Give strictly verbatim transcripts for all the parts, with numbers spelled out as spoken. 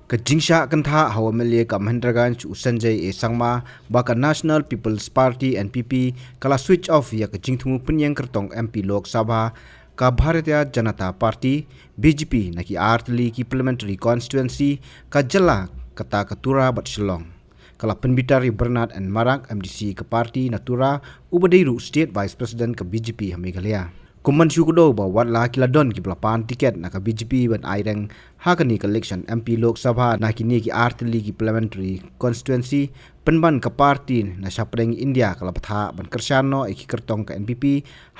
Ka jingshah kynthah ha u M L A ka Mahendraganj u Sanjay A Sangma ba ka National People's Party N P P ka la switch off ïa ka jingthmu pynïeng kyrtong M P Lok Sabha ka Bharatiya Janata Party, B J P, na ki ar tylli ki parliamentary constituency ka jylla kata ka Tura bad Shillong. Ka la pynbitar ïa u Bernard N Marak, M D C ka party na Tura, uba dei ruh State Vice President ka B J P ha Meghalaya. Kum ban shu kdew ba wat la ki la don kiba la pan tiket na ka B J P ban aireng ha kane ka election M P Lok Sabha na kine ki ar tylli ki parliamentary constituency, pynban ka party na shapdeng India ka la bthah ban kyrshan noh ïa ki kyrtong ka N P P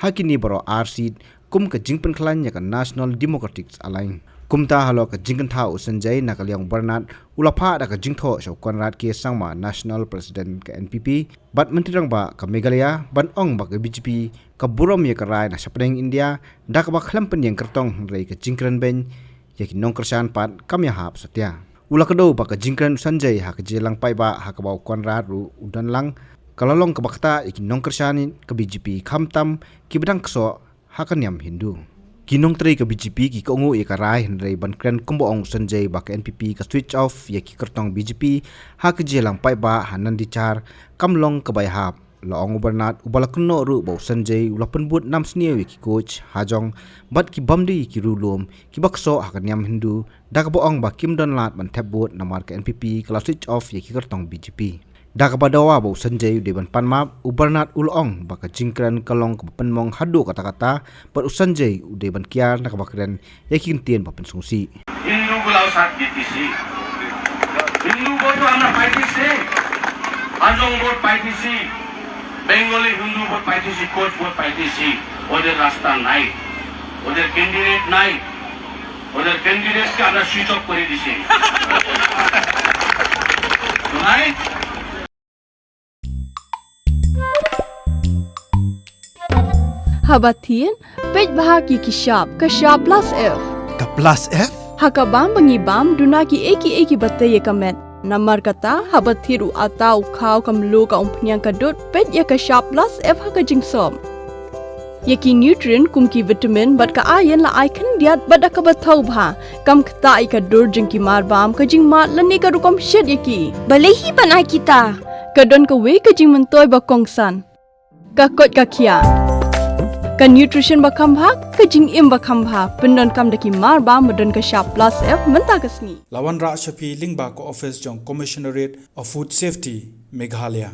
ha kine baroh ar seat kum ka jingpynkhlaiñ ïa ka National Democratic Alliance. Kumta halor ka jingkynthah u Sanjay na ka liang u Bernard u la phah da ka jingthoh sha u Conrad K Sangma, National President ka N P P bad Myntri Rangbah ka Meghalaya, ban ong ba ka B J P ka burom ïa ka rai na shapdeng India da kaba khlem pynïeng kyrtong, hynrei ka jingkren beiñ ïa ki nongkyrshan pat kam ïahap satia. U la kdew ba ka jingkren u Sanjay ha ka jingïalang paidbah ha kaba u Conrad ruh u don lang ka la long kaba ktah ïa ki nongkyrshan ka B J P, khamtam kiba dang ksoh ha ka niam Hindu. Ki nongtrei ka B J P ki kohnguh ïa ka rai, hynrei ban kren kumba ong u Sanjay ba ka N P P ka switch off ïa ki kyrtong B J P ha ka jingïalang paidbah ha Nandichar kam long kaba ïahap. La ong u Bernard uba la kynnoh ruh ba u Sanjay u la pynbud nam sniew ïa ki coach hajong bad ki bym dei ki riewlum kiba ksoh ha ka niam Hindu da kaba ong ba kim don lad ban thep vote namar ka N P P ka la switch off ïa ki kyrtong B J P. Da kaba dawa ba u Sanjay u dei ban pan map, u Bernard u la ong ba ka jingkren ka long kaba pynmong haduh katta katta bad u Sanjay u dei ban kiar na kaba kren ïa ki kyntien ba pynsngewsih. হিন্দুগুলাও সাথ দিতেছি। হিন্দু ভোট আমরা পাইতেছি, হাজং ভোট পাইতেছি, বেঙ্গলি হিন্দু ভোট পাইতেছি, কোচ ভোট পাইতেছি। ওদের রাস্তা নাই, ওদের ক্যান্ডিডেট নাই, ওদের ক্যান্ডিডেটকে আমরা সুইচ অফ করে দিছি। রাইট? Haba thied, peit bha ki ki shap, ka shap plus F. Ka plus F? Ha ka bam ba ngi bam, duna ki ei ki ei kiba tei ïa ka met. Namar kata, haba thied u atta u khaw ka mluh ka umphniang ka dud, peit ïa ka shap plus F ha ka jingsop. Ïa ki nutrient kum ki vitamin bad ka iron la ai khyndiat bad da kaba thaw bha. Kam ktah ïa ka dur jong ki mar bam, ka jingmad lane ka rukom shet ïa ki. Balei hi ban ai kita? Ka don kawei ka jingmyntoi ba kongsan. Ka koit ka khiah. Ka nutrition ba kham bha, ka jingim ba kham bha. Pyndonkam da ki mar bam ba don ka shap plus F mynta ka sngi. La wanrah sha phi lyngba ka office jong Commissionerate of Food Safety, Meghalaya.